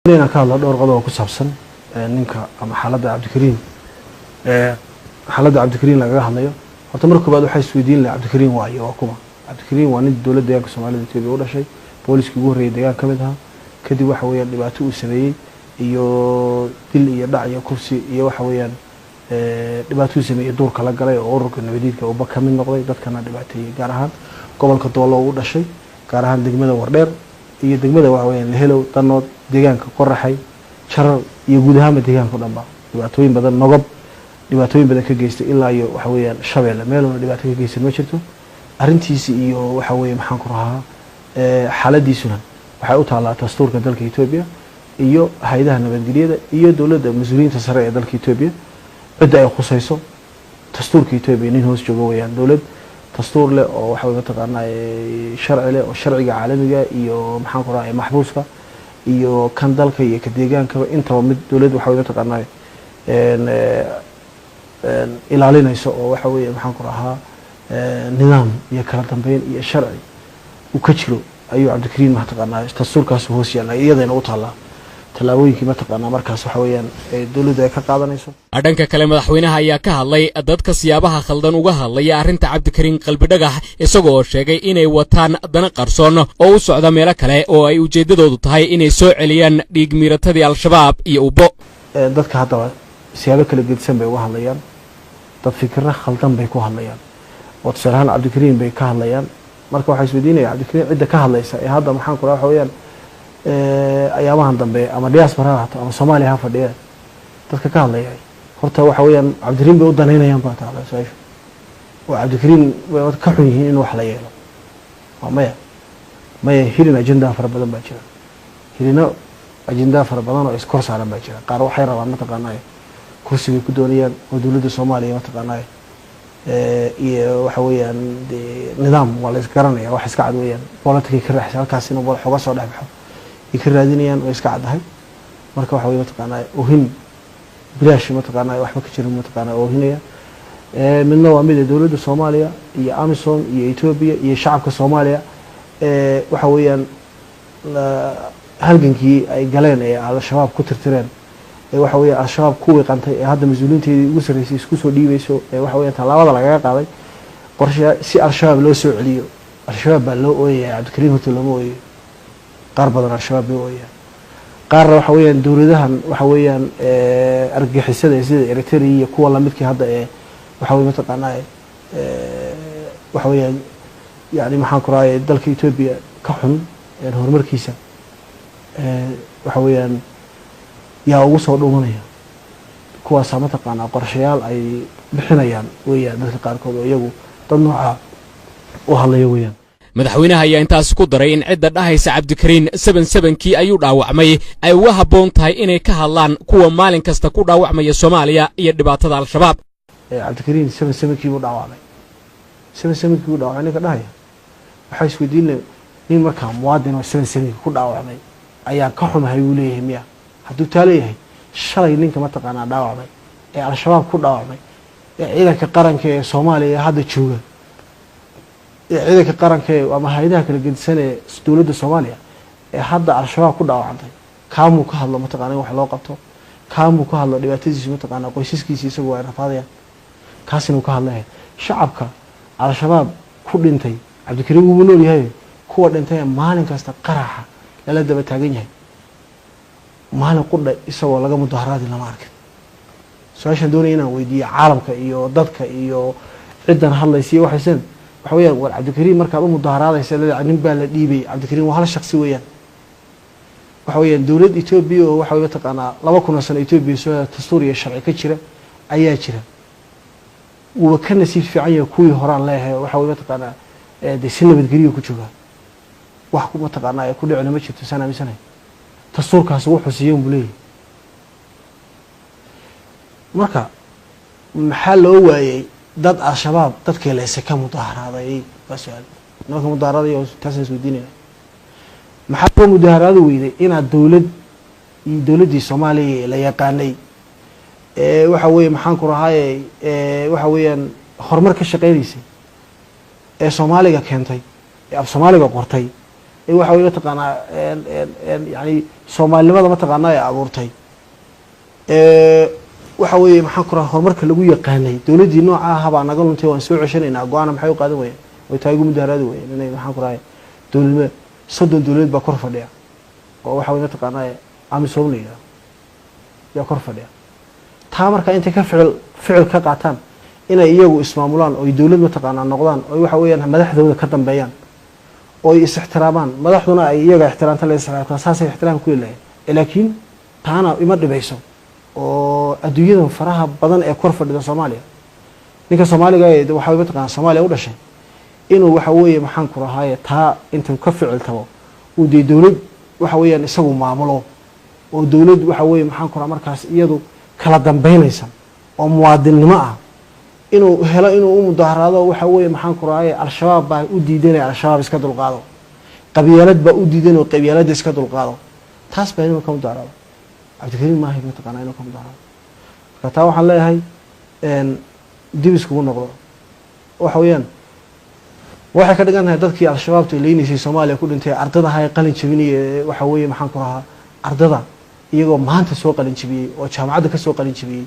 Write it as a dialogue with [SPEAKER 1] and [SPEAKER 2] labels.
[SPEAKER 1] Inaan ka hadla dhowr qodob oo ku saabsan ninka ama xaaladda Cabdikariim, xaaladda Cabdikariim lagaga hadlayo. Horta marka koobaad waxaa isweydiin laha, Cabdikariim waayo, waa kuma? Cabdikariim waa nin dowladda deegaanka Soomaalida Etoobiya u dhashay, booliskii ugu horreeyay deegaan ka mid ahaa. Kadib waxa weeyaan dhibaato uu sameeyey iyo dil iyo dhac iyo kufsi iyo waxa weeyaan dhibaato uu sameeyey duurka la galay oo ururka nabadiidka uba ka mid noqday, dadkana dhibaateeyey, gaar ahaan gobolka Doolo ugu dhashay, gaar ahaan degmada Wardheer iyo degmada waxa weeyaan Lehelow, Danood, deegaanka Qoraxay, Jarar iyo guud ahaanba deegaanka o dhan ba dhibaatooyin badan, Nogob dhibaatooyin badan ka geystay, ilaa iyo waxa weeyaan Shabeelle meeluna dhibaato ka geysan ma jirto. Arrintiisi iyo waxa weeye maxaan ku rahaa xaaladiisuna waxay u taallaa dastuurka dalka Etoobiya iyo hay-adaha nabadgelyada iyo dowladda mas-uuliyiinta sare ee dalka Etoobiya, cidda ay khusayso. Dastuurka Etoobiya nin hoos joogo weeyaan, dowlad dastuur leh oo waxa wey mataqaanaa sharci leh oo sharciga caalamiga iyo maxaan ku rahaa maxbuuska iyo kan dalka iyo ka deegaankaba intaba mid dowlad waxa wey mataqaanaa ilaalinayso oo waxa weeye maxaan ku rahaa nidaam iyo kala dambeyn iyo sharci uu ka jiro ayuu Cabdikariim mataqaanaa dastuurkaas hoos yaalla, iyadayna u taallaa tallaabooyinkii mataqaanaa markaas waxa weeyaan dowladdu ay ka qaadanayso.
[SPEAKER 2] Dhanka kale, madaxweynaha ayaa ka hadlay dadka siyaabaha khaldan uga hadlaya arrinta Cabdikariin Qalbidhagax, isagoo sheegay inay wataan dana qarsoon oo u socda meelo kale oo ay ujeeddadoodu tahay inay soo celiyaan dhiig miiratadii Al-Shabaab iyo Ubbo.
[SPEAKER 1] Dadka haddaba siyaabo kala gedisan bay uga hadlayaan, dad fikirro khaldan bay ku hadlayaan oo tusaale ahaan Cabdikariin bay ka hadlayaan. Marka waxaa isweydiinaya Cabdikariin cidda ka hadlaysa ee hadda maxaan ku raha waxa weeyaan ayaamahan dambe ama diaspora ha ahaato ama Soomaaliya ha fadhiya, dadka ka hadlaya horta waxa weeyaan Cabdikariin bay u danaynayaan baa taala su-aashu, oo Cabdikariin way ka xun yihiin in wax la yeelo? Waa maya, maya. Hirin ajendaa fara badan baa jira, hirino ajendaa fara badan oo iskor saaran baa jira. Qaar waxay rabaan mataqaanaa kursi bay ku doonayaan oo dowladda Soomaaliya mataqaanaa iyo waxa weeyaan de nidaam waa la isgaranaya, wax iska cad weeyaan, politicay ka raaxsan halkaas inuu xoga soo dhex baxo ay ka raadinayaan, way iska caddahay. Marka waxa weye mataqaanaa ohin bilaash mataqaanaa waxba ka jirin mataqaanaa oohinaya. Midna waa mid dowladda Soomaaliya iyo AMISOM iyo Etoobiya iyo shacabka Soomaaliya waxa weeyaan halgankii ay galeen ee Al-Shabaab ku tirtireen ee waxa weeya Al-Shabaab ku wiiqantay ee hadda mas-uuliyiinteedii ugu sarreysay isku soo dhiibayso ee waxa weeyaan tallaabada lagaga qaaday qorshe si Al-Shabaab loo soo celiyo. Al-Shabaab baa loo ooyaya, Cabdikariim horta looma ooyayo. Qaar badan Al-Shabaab bay ooyayaan, qaarna waxa weeyaan dowladahan waxa weeyaan argagixisada sida Eritrea iyo kuwa lamidkii hadda ee waxa weye mataqaanaa waxa weeyaan yani maxaan ku rahay dalka Etoobiya ka xun horumarkiisa waxa weeyaan yaa ugu soo dhuumanaya, kuwaasaa mataqaanaa qorshayaal ay bixinayaan weeyaan dadka qaarkood oo iyagu dad noocaa u hadlaya weeyaan.
[SPEAKER 2] Madaxweynaha ayaa intaasi ku daray in cidda dhahaysa Cabdikariin 7-7-kii ayuu dhaawacmay ay uga habboon tahay inay ka hadlaan kuwa maalin kasta ku dhaawacmaya Soomaaliya iyo dhibaatada Al-Shabaab.
[SPEAKER 1] Cabdikariin 7-7-kii buu dhaawacmay, 7-7-kii buu dhaawacmay ninka dhahaya waxaa isweydiinaya nin markaa muwaadin oo 7-7-kii ku dhaawacmay ayaan ka xumahay wuu leeyahay miya? Hadduu taa leeyahay, shalay ninka mataqaanaa dhaawacmay ee Al-Shabaab ku dhaawacmay ee ciidanka qaranka ee Soomaaliya ee hadda jooga ee ciidanka qaranka ee ama hay-adaha kala gedisan ee dowladda Soomaaliya ee hadda Al-Shabaab ku dhaawacantay, kaamuu ka hadlo mataqana in wax loo qabto, kaamuu ka hadlo dhibaatadiisu mataqaanaa qoysaskiisi isagu ay rafaadayaan, kaasina uu ka hadlaya. Shacabka Al-Shabaab ku dhintay, Cabdikariim wuuba nool yahay, kuwa dhintay maalin kasta qaraxa lala daba taagan yahay, maalin qudha isagoo laga mudaharaadi lama arkin. Su-aashaan doonaya inaan weydiiyo caalamka iyo dadka iyo ciddan hadlaysa iyo waxaysan waxa weyaan, war Cabdikariim markaad u mudaharaadaysa nin baa la dhiibay, Cabdikariim waa hal shaksi weeyaan. Waxa weeyaan dowlad Etoobiya oo waxa wey mataqaanaa 2000 oo sano Etoobiya soo dastuur iyo sharci ka jira ayaa jira, wuuba ka nasiib fiican yahay kuwii horaan leeyahay. Waxa wey mataqaanaa dee si nabadgelyo ku joogaa, wax mataqaanaa ee ku dhicina ma jirto saan aaminsanahay, dastuurkaasi wuxuu siiyan buu leeyahay. Marka maxaa loo waayey dad Al-Shabaab dadkii leyse ka mudaharaaday? Waa su-aal nimanka mudaharaaday taasaan isweydiinayna. Maxaa loo mudaharaadi weyday inaad dowlad dowladdii Soomaaliya la yaqaanay ee waxa weeye maxaan ku rahaaye waxa weeyaan horumar ka shaqeynaysay ee Soomaaliga keentay ee af Soomaaliga qortay Ee waxa weye mataqaanaa yani soomaalinimada mataqaanaa ee abuurtay, waxa weeye maxaan ku raha, horumarka lagu yaqaanay dowladdii nooca aha baa naga luntay, waan soo ceshanaynaa. Go-aana maxay u qaadan wayeen way taa igu mudaharaadi wayeen inay maxaan ku rahay dowladnimo? 30 dowladeed baa kor fadhiya oo waxa weye mataqaanaa AMISOM la yidhahdo yaa kor fadhiya. Taa marka intay ka ficil ka qaataan inay iyagu ismaamulaan oy dowlad mataqaanaa noqdaan, oy waxa weeyaan madaxdooda ka dambeeyaan, oy is ixtiraamaan, madaxduna ay iyaga ixtiraamta la ixtiraamtaan, saasay ixtiraam ku heli lahayn. Laakiin taana ima dhibayso oo adduunyadan faraha badan ee kor fadhida Soomaaliya, ninka Soomaaliga ee waxa mataqaanaa Soomaaliya u dhashay inuu waxa weeye maxaan ku rahaaye taa intuu ka ficil tabo uu dee dowlad waxa weeyaan isagu maamulo oo dowlad waxa weeye maxaan ku rahaa markaas iyadu kala dambeynaysa oo muwaadinnimo ah inuu helo, inuu u mudaharaado waxa weeye maxaan ku rahaaye Al-Shabaab baa u diidanaya, Al-Shabaab iska dulqaado, qabyaalad baa u diidan oo qabyaaladda iska dulqaado, taas baa inuu ka mudaharaado. Cabdikariim maahay mataqaanaa inuu ka mudaharaado. Marka taa waxaan leeyahay dib iskugu noqdo. Waxa weeyaan waxay ka dhigan tahay dadkii Al-Shabaabta leynaysay Soomaaliya ku dhintay, ardada ahaa ee qalin jabinaya, waxa weeye maxaan ku rahaa, ardada iyagoo maanta soo qalin jabiyey oo jaamacadda ka soo qalin jabiyey.